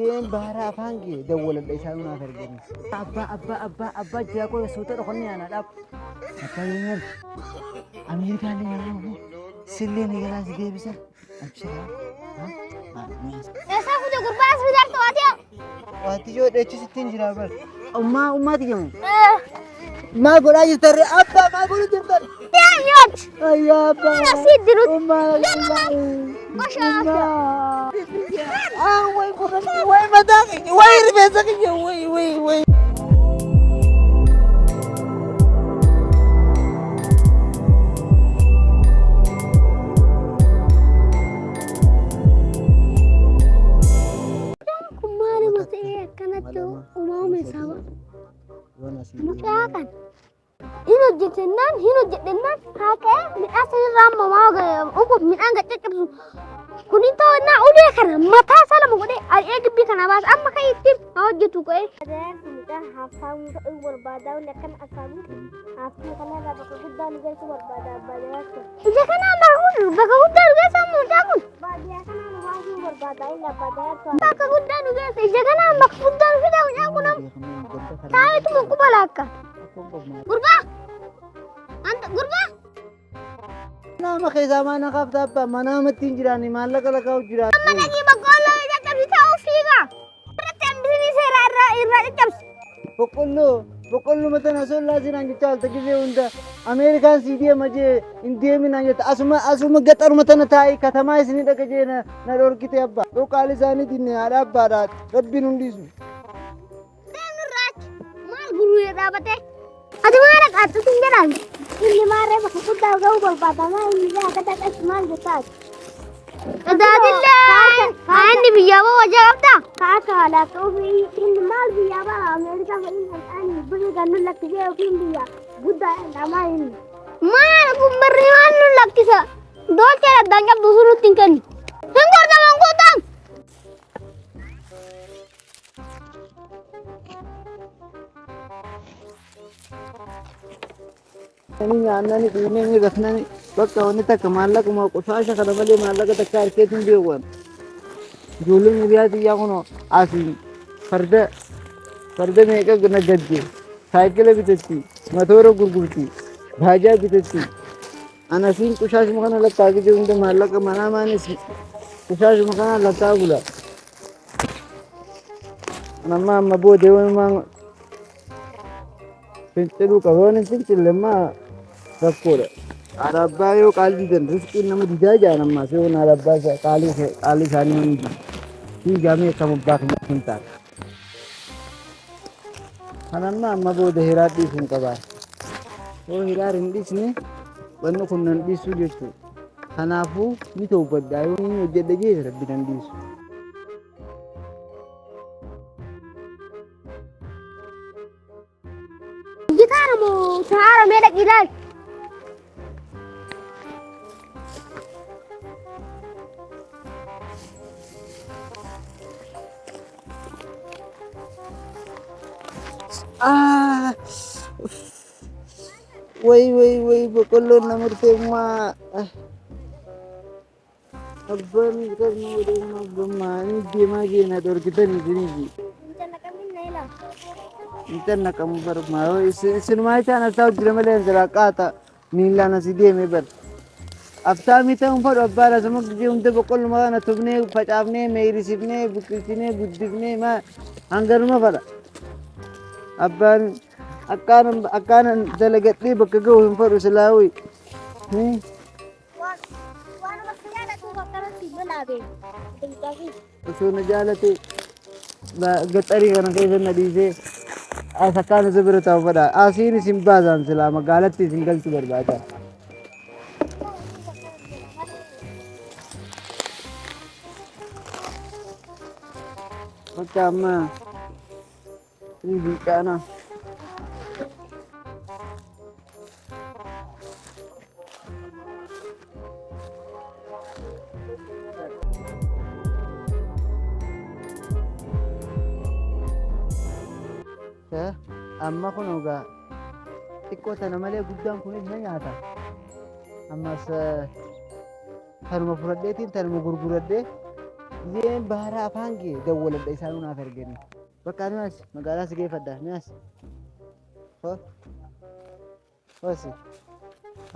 Gizeen baara afaan gee dawwaladha isaanuu naaf erganii. Abbaa abbaa abbaa abbaa jiraa koo suuta dhokonni aanaa dhaab. Abbaa yoonaan Ameerikaan illee nama dhufu sillee ni galaa si deebisa. Abshiraa. Eessaa fuute gurbaa as fidaarta waatee? Waati yoo dheechisitti hin jira bar. Ummaa ummaati jedhamu. Maal godhaa jirtan ree? Abbaa maal godhu jirtan? Deemiyoot! Ayyaa abbaa. Maal asii dirutti? Ummaa. Qoshaasha. Ah, way gurra way mataa kiyya way rifeensa kiyya way way way. Kun maaluma ta'ee akkanatti uumame saba? Mucaa kana hin hojjetennaan hin hojjedhennaan haa ka'ee midhaan sanirraa amma maa uku midhaan gad caccabsu. Kun hin ta'u ennaa ulee kana mataa isaa lama godhee ari'ee gibbii kana baasa amma ka'ee ittiin haa hojjetu ka'ee. Midhaan haaftaamuu ta'uu barbaada wanni akkana haaftaamuu haaftuu kanarraa bakka guddaa nu geessu barbaada baadiyyaa. Ija kanaan bakka guddaa nu geessa mucaa kun. Baadiyyaa kanaan nu baasuu barbaada illa baadiyyaa. Bakka guddaa nu geessa ija kanaan bakka guddaa nu fida mucaan kun amma. Taa'eetuma quba laakka. Gurbaa! Anta gurbaa! Nama keessaa maana qabda abbaa mana namatti hin jiraanne maallaqa lakkaa'u jiraatu. Amma dhaqii boqqoolloo caccabsi ta'uu fiiga. Irratti hambisanii seera irraa irraa caccabsi. Boqqolloo boqqolluma tana osoo laasinaan jechaa olta gisee hunda Ameerikaan sii deema jee hin deeminaan jetta asuma asuma gaxaruma tana taa'ii katamaa isinii dhaqa jee na na dhorkite abbaa. Yoo qaali isaanii dinne haadha abbaadha rabbiin hundisu. Deem nurraa achi. Maal guruu dhaabatee? Ati maal dhaqaattu hin jedhaan? Inni maarree bakka guddaa ga'uu barbaada. Maal inni akka dhaqas maal jettaa ati? Tajaajillee inni biyyaa bahu hojii qabdaa? Kaaka haala ofii inni maal biyyaa baha Ameerikaa fa'ii kan birrii kan nu lakkisee ofiin biyya guddaa lamaa inni. Maal kun birrii maal nu lakkisa? Dolchee addaan qabdu sun nutti hin kennu. Hin gordaman guutaan. Ni nyaannani dhiibnee ni rafnani bakka wanni takka maallaquma qushaasha kana malee maallaqa takka harkeetu hin beeku. Ijoolleen hiriyaa xiyyaa kunoo asiin farda farda meeqa naggadde saayikila bitatti matoora gurgurti baajaa bitatti ana asiin qushaashuma kana lakkaa gidee hunda maallaqa manaa maanis qushaashuma kana lakkaa bula. Amma amma booda walumaan finciluu qaba. Waan hin fincille immoo rakkoodha. Haadha abbaa yoo qaalii didan rizqiin nama didaa jaan ammaas yoo haadha abbaa isaa qaalii qaalii isaanii yoo didan. Fiigamee akkam abbaa kiyya hin taane. Kan amma amma booda hiraa dhiisuu hin qabaa. Yoo hiraar hin dhiisne wanni kun nan dhiisuu jechuudha. Kanaafuu ni toowwadha yoo inni hojjedhe jee rabbi nan dhiisu. Gitaara moo taara mee dhaqi ilaali. Ah! Way way way boqqolloon na murtee ummaa. Abbaan qabnu godhee abbaan maanii deemaa keenya dhorkitan isiniif. Intan naqamu bar maa isinumaa isaan asaa hojjira malee jira qaata miillaan asii deemee bar. Aftaamii ta'uun fadhu abbaan asuma gisee hunda boqqolluma kana tufnee facaafnee meeyrisifnee biqilchinee guddifnee maa hanganuma fadha. Abbaan akkaan akkaan dalagadhee bakka ga'u hin fadhu silaawii. Osoo na jaalate gaxarii kana keessa na dhiisee as akkaan isa bira taa'u fedha. Asiin isin baasaan silaa magaalatti isin galchuu barbaada. Bakka amma ni biqaana. Amma kun egaa xiqqoo tana malee guddaan kunis na nyaata. Ammas tanuma fudhadheetiin tanuma gurguradhee Gizeen baara afaan gee dawwaladha isaanuu naaf erganii. Bakka ni as magaalaa si geeffadha ni as. Ho. Hosi.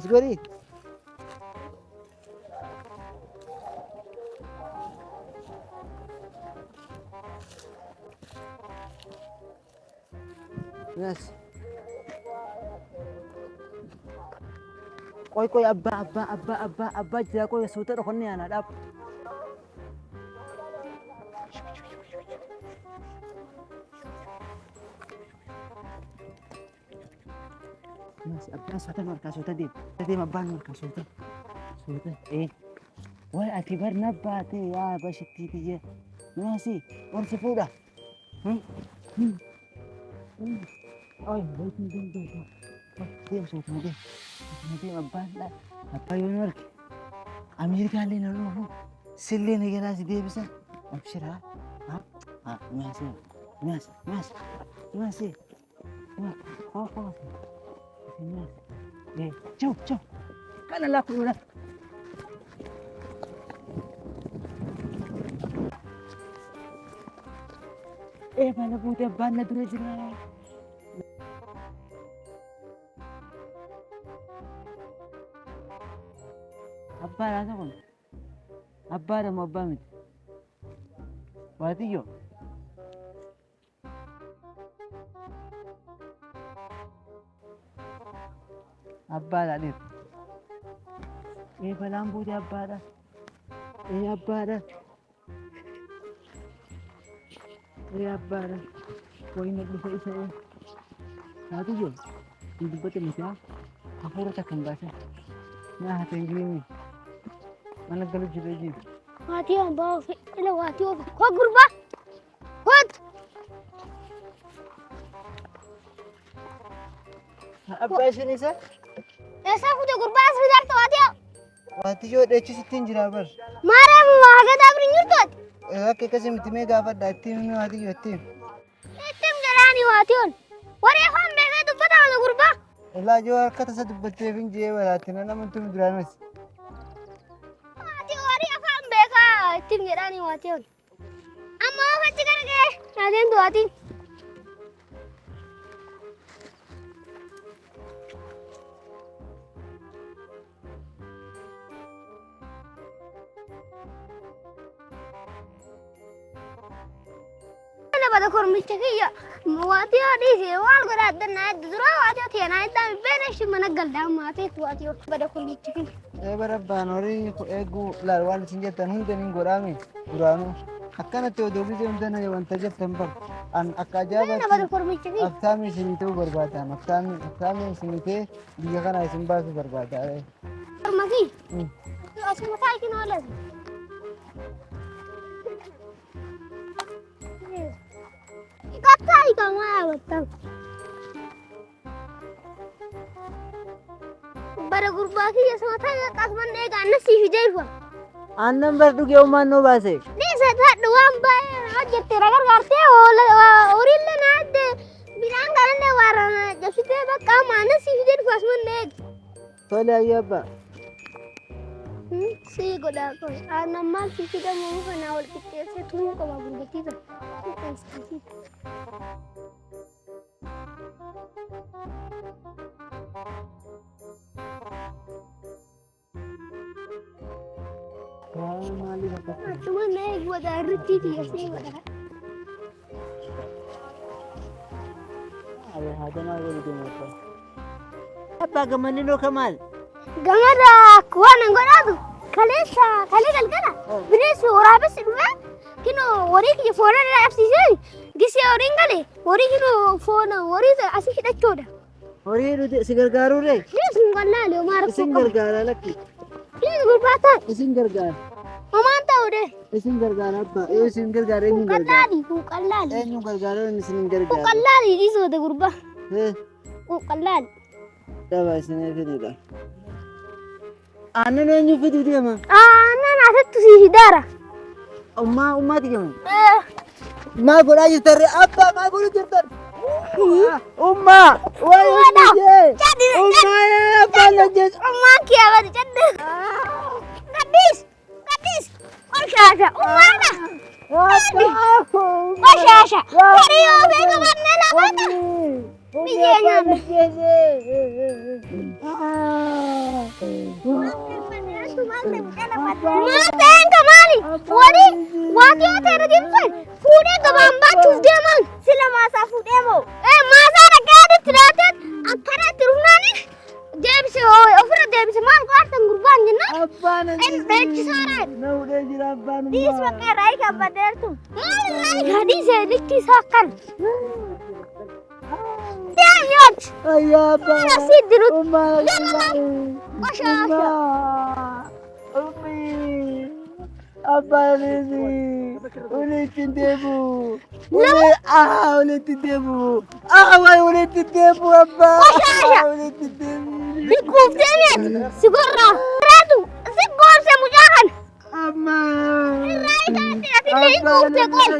As godhi. Ni as. Qoy qoy abbaa abbaa abbaa abbaa abbaa jira qoy suuta dhokonnee aanaa dhaab. Abbaan suuta nu harkaa suuta deema. Deema abbaan nu harkaa suuta. Suuta ee. Way ati bar na baate yaa bashittii tiyya. Nuasi ol si fuudha. Oy deem deem deem. Deem suutuma deem. Suutuma deem abbaan dha. Abbaa yoo nu arge. Ameerikaallee na dhufu. Sillee na jalaa si deebisa. Abshiraa. Ha nuasi nuasi nuasi nuasi. Ciao ciao. Kana laa kun Ee bala buute abbaan na dura jira. Abbaa laata kun? Abbaadha moo abbaa miti? Waatiyyoo. Abbaadha dhiir. Ee balaan buute abbaadha. Ee abbaadha. Ee abbaadha. Wayina dhufe isa ee. Waatiyyoo. Hin dubbate miti haa. Hafuura takka hin baasin. Naa hafe hin jiini. Mana galu jirre jiini. Waatii hambaa ofi ila waatii ofi koo gurbaa koot. Abbaa isheen isa Eessaa fuute gurbaa as fidaarta waatii. Waatiyyoo dheechisitti hin jira bar. Maariyaam hagata abri hin jirtu ati. Akka akkasii miti mee gaafadha ittiin himi waatiyyoo ittiin. Ittiin jedhaani waatiyoon. Warri afaan beekee dubbata wala gurbaa. Ilaa joo harka tasa dubbatteef hin jee baraatti nan amantuu duraanis. Waati warri afaan beekaa ittiin jedhaani waatiyoon. Amma ofachi gara ga'ee naateen du'aatiin. Bada kormicha kiyya waatii yoo dhiise waan godha adda naa edda dura waatii yoo teenaa edda beena ishii mana galdaa maatii waatii yoo bada kormicha kiyya. Ee barabbaan horii eeguu laal waan isin jettan hunda niin godhaame duraanuu. Akkanatti odoo gisee hunda na wanta jettan bar. An akka Beena bada ajaa'ibaatti kormicha kiyya. aftaamii isinii ta'uu barbaadan. Aftaamii aftaamii isinii ta'ee biyya kana isin baasuu barbaada. Korma kiyya. Asuma taayitiin oolas. Qaxxaa hiikamaa yaabattan. Bara gurbaa kiyya sama taa'ee qasman eegaa annas siif jeefa. Aannan bar dhugee uumaan nuu baase. Dhiisa taadhu waan baay'ee hojjette na gargaartee horiillee na adde midhaan kanallee waarana jabsitee bakka amma annas siif jeefa asuman eegi. Tole ayyee abbaa. Si godhaa qoy aannan maal si fidamu kanaa wal qixxeessee tumuu qaba gurbattii tana. Qixxeessee. Waan maaliif akka Achuma na eegi godhaa irratti xiyyeessee godhaa. Abe haadha wal deemu abbaa. Abbaa gammanni noo kamaal. Gamada waan an godhaatu kaleessa kalee galgala bineensi waraabessi dhufee kinoo horii kiyya foona irraa dhabsiisee gisee horiin gale horii kinoo foona horii asii hidhachuudha. Horii nuti si gargaaruu ree? Bineensi kun qallaale homaa rakkoo Isin qabu. gargaara lakki. Bineensi gurbaa ta'e Isin gargaara. homaan ta'u dee. Isin gargaara abbaa. Yoo isin gargaara Kun eenyuun gargaara? qallaali kun qallaali Eenyuun gargaara yoo isin hin kun gargaara? qallaali dhiisoote gurbaa Eh, kun qallaali. Daba isin fidudha. Aannan eenyu fiduu deema? Aannan asittu si hidaara. Ummaa ummaati deema. Maal godhaa jirtan ree? Abbaa maal godhuu jirtan? Ummaa! Wayi ummi jee! Ummaa abbaan na jees! Ummaan kiyya bari cadde. Gadhiis gadhiis. Qoshaasha. Umaana. Qoshaasha. Horii oofee qabannee lafaata. Biyyee nyaanna. Maal ta'een ka maali? Horii waati yoo ta'e irra deemsan fuudhee gabaan baachuuf deeman. Sila maasaa fuudhee moo? Ee maasaa dhaqee aditti dhaateen akkanatti rufnaani deebise ofirra deebise maal qo'aartan gurbaan jennaan. Abbaan Inni dheechisaadha. Na hudhee jira abbaan. Dhiis bakka irraa hiika Maal irraa hiika dhiise likki isaa akkana. Deemiyoot. Ayyaa abbaa. Maal asii diruut. Ummaa. Qoshaasha. Ummi. Abbaan Walitti deemu. Walitti deemu. Wayi walitti deemu abbaa. Qoshaasha. Walitti deemu. Bikuuftee mi'aati. Si gorraa. Raatu si goorse mucaa kana. Amma. Irraa hiikaatti ati illee hin quufte qoy.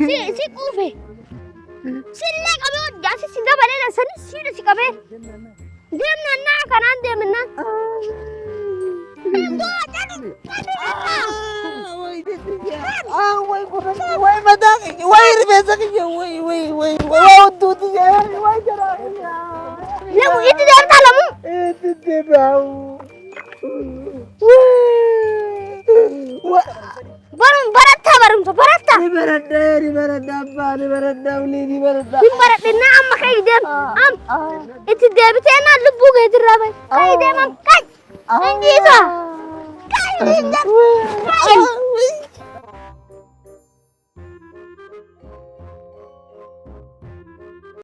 Si si quufe. Sillee qabee hojjaasi si dabalee sani siidha si qabee. Deemnaan naa kanaan deemnaan. Way mataa kiyya, way rifeensa kiyya, way way way way hudduu tiyya, way jaraa kiyya. Lamu itti deemtaa lamu. Itti deebi'u. Barum barattaa barumsa barattaa. Ni baradha, ni baradha abbaa, ni baradha, ulee ni baradha. Hin baradhinnaa amma ka'i deem. Am itti deebitee naan lubbuu keetirraa bahi. Ka'i deem am ka'i. Injiisa. Ka'i deem. Ka'i.